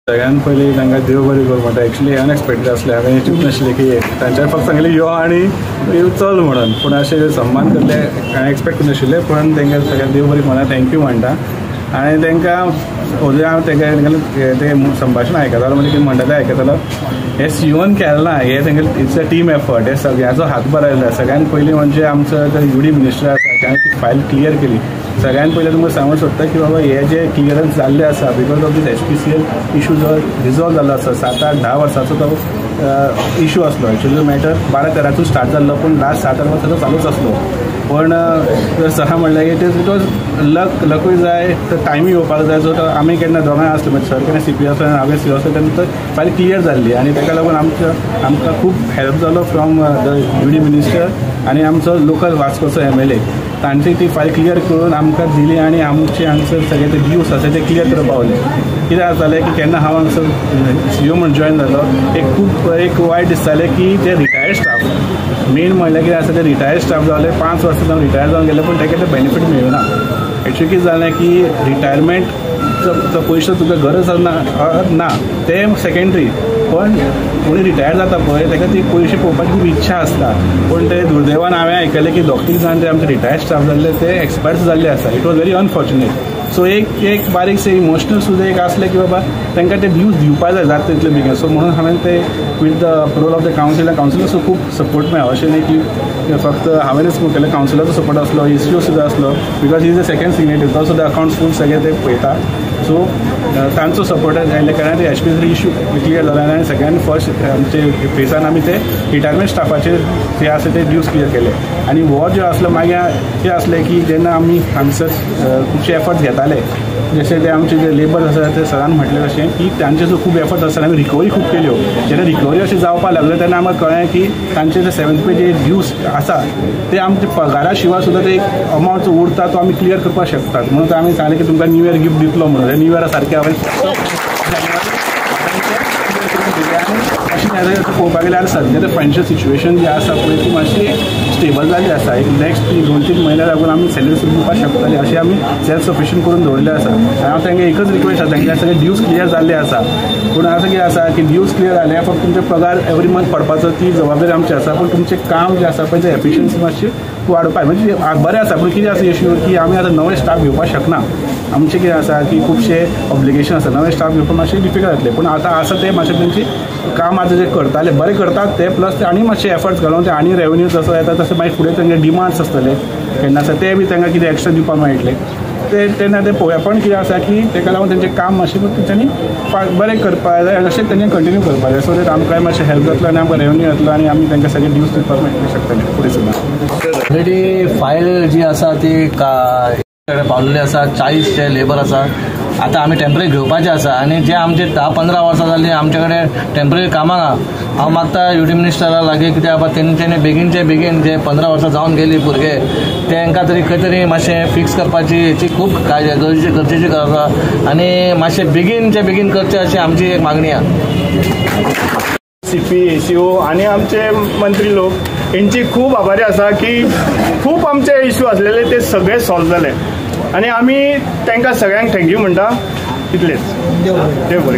सगळ्यान पयलीं तांकां देव बरें करूं म्हणटा. एक्चुली अनएक्सपेक्टेड आसलें, हांवें चिंतूंक नाशिल्लें की तांच्यानी फक्त सांगलें यो आनी चल म्हणून, पूण अशें सम्मान करले हांवें एक्सपेक्ट करूं नाशिल्लें. पूण तांकां सगळ्यांक देव बरें म्हणा thank you म्हणटा. आनी तांकां हांव तांकां तें संभाशण आयकतालो, म्हणजे कितें म्हणटा तें आयकतालो. हें सीओन केलें ना, हें तांकां it's a team effort, हें सगळ्यांचो हातभार आयला. सगळ्यान पयलीं म्हणजे आमचो युडी मिनिस्टर आसा ताणें ती फायल क्लियर केली. सगळ्यान पयलीं तुमकां सांगूंक सोदता की बाबा हे जे क्लियरन्स जाल्ले आसा because of this HPCL issue जो रिजॉल्व जाल्लो आसा, 7 8 10 वर्सांचो तो इशू आसलो. एक्चुअली मॅटर 12 13 स्टार्ट जाल्लो, पूण लास्ट 7 8 वर्सांचो चालूच आसलो. पण सहा म्हणल्यार it is it was luck लकूय जाय तर टायमूय येवपाक जाय. सो आमी केन्ना दोगांय आसलो, म्हणजे सर केन्ना सीपी आसलो आनी हांवें सी आसलो, तेन्ना तो फायल क्लियर जाल्ली आनी ताका लागून आमकां खूब हेल्प जालो फ्रॉम the UD minister आनी आमचो लोकल वास्कोचो MLA. तांची ती फायल क्लियर करून आमकां दिली आनी आमचे हांगसर सगळे ते ड्यूस आसा ते क्लियर करपाक पावले. कितें जातालें की केन्ना हांव हांगसर सीओ म्हूण जॉयन जालो, एक खूब एक वायट दिसतालें की जे रिटायर्ड स्टाफ मेन म्हणल्यार कितें आसा ते रिटायर्ड स्टाफ जाले 5 वर्सां जावन रिटायर जावन गेले, पूण ताका ते बेनिफीट मेळना. एक्चुअली कितें जालें की रिटायरमेंट पयशे तुका गरज ना ते सेकेंडरी, पण कोणी रिटायर जाता पळय ताका ती पयशे पळोवपाची खूब इच्छा आसता. पूण ते दुर्दैवान हांवें आयकलें की 2-3 जाण जे आमचे रिटायर्ड स्टाफ जाल्ले ते एक्सपायर जाल्ले आसा. It was very unfortunate. So एक एक बारीकशें इमोशनल सुद्दां एक आसलें की बाबा तांकां ते ड्यूज दिवपा जाय जाता तितले बेगीन. सो म्हणून हांवें ते with the approval of the council, कावन्सिलाचो खूब सपोर्ट मेळ्ळो. अशें न्ही की फक्त हांवेंच केलें, कावन्सिलाचो सपोर्ट आसलो, ECO सुद्दां आसलो, because he is the second signatory, तो सुद्दां अकावंट्स फूल सगळें ते पळयता. सो तांचो सपोर्ट आयिल्ल्या कारणान ते HPCL issue clear जाला आनी सगळ्यान फर्स्ट आमचे फेसान आमी ते रिटायरमेंट स्टाफाचेर जे आसा ते ड्यूज क्लियर केले. आनी हो जो आसलो मागीर कितें आसलें की जेन्ना आमी हांगसर खुबशे एफर्ट्स घेताले, जशे ते आमचे जे लेबर आसा ते सरान म्हटलें तशें की तांचे जो खूब एफर्ट्स आसताले, आमी रिकवरी खूब केल्यो. जेन्ना रिकवरी अशें जावपाक लागले तेन्ना आमकां कळ्ळें की तांचे जे 7th पे जे ड्यूज आसा ते आमचे पगारा शिवाय सुद्दां ते एक अमावंट जो उरता तो आमी क्लियर करपाक शकतात. म्हणून आमी सांगलें की तुमकां न्यू इयर गिफ्ट दितलो म्हणून. न्यू इयरा सारकें हांवें अशें पळोवपाक गेल्यार सद्या ते फायनान्शियल सिच्युएशन जी आसा पळय ती मातशी स्टेबल जाल्ली आसा. एक नेक्स्ट 2-3 म्हयने लागून आमी सॅलरी सुद्दां दिवपाक शकतले अशें आमी सेल्फ सफिशियंट करून दवरिल्लें आसा. आनी हांव तांकां एकच रिक्वेस्ट आसा, तांकां सगळे ड्यूज क्लियर जाल्ले आसा, पूण आतां कितें आसा की ड्यूज क्लियर जाले फक्त तुमचे पगार एवरी मंथ पडपाचो ती जबाबदारी आमची आसा, पूण तुमचें काम जें आसा पळय तें एफिशियन्सी मातशी वाडोवपाक म्हणजे बरें आसा. पूण कितें आसा इश्यू की आमी आतां नवे स्टाफ घेवपाक शकना. आमचें कितें आसा की खुबशे ऑब्लिगेशन आसा, नवे स्टाफ घेवपाक मातशें डिफिकल्ट जातलें. पूण आतां आसा ते मातशें तेंची काम आतां जे करताले बरें करतात ते, प्लस ते आनी मातशे एफर्ट्स घालून ते आनी रेवेन्यू जसो येता तसो मागीर फुडें तांचे डिमांड्स आसतले केन्ना आसा ते बी तांकां कितें एक्स्ट्रा दिवपाक मेळटलें ते तेन्ना ते पळोवया. पण कितें आसा की ताका लागून तेंचें काम मातशें तेंच्यांनी बरें करपाक जाय अशें तेंच्यांनी कंटिन्यू करपाक जाय, सो that आमकांय मातशें हेल्प जातलो आनी आमकां रेवेन्यू येतलो आनी आमी तांकां सगळे ड्यूज दिवपाक मेळटले शकतले फुडें सुद्दां. ऑलरेडी फायल जी आसा ती पावलेली आसा, 40 जे लेबर आसा आतां आमी टेंपररी घेवपाचे आसा आनी जे आमचे 10-15 वर्सां जालीं आमचे कडेन टेंपररी कामां ना. हांव मागता युडी मिनिस्टरा लागीं कित्याक बाबा तेंच्यांनी बेगीनचे बेगीन जे 15 वर्सां जावन गेली भुरगे तेंकां तरी खंय तरी मातशें फिक्स करपाची हेची खूब गरजेची गरज आसा आनी मातशें बेगीनचे बेगीन करचें अशी आमची एक मागणी आसा. CP ACO आनी आमचे मंत्री लोक हेंची खूब आभारी आसा की खूब आमचे इश्यू आसलेले ते सगळे सॉल्व जाले आनी आमी तांकां सगळ्यांक thank you म्हणटा. इतलेच, देव बरें.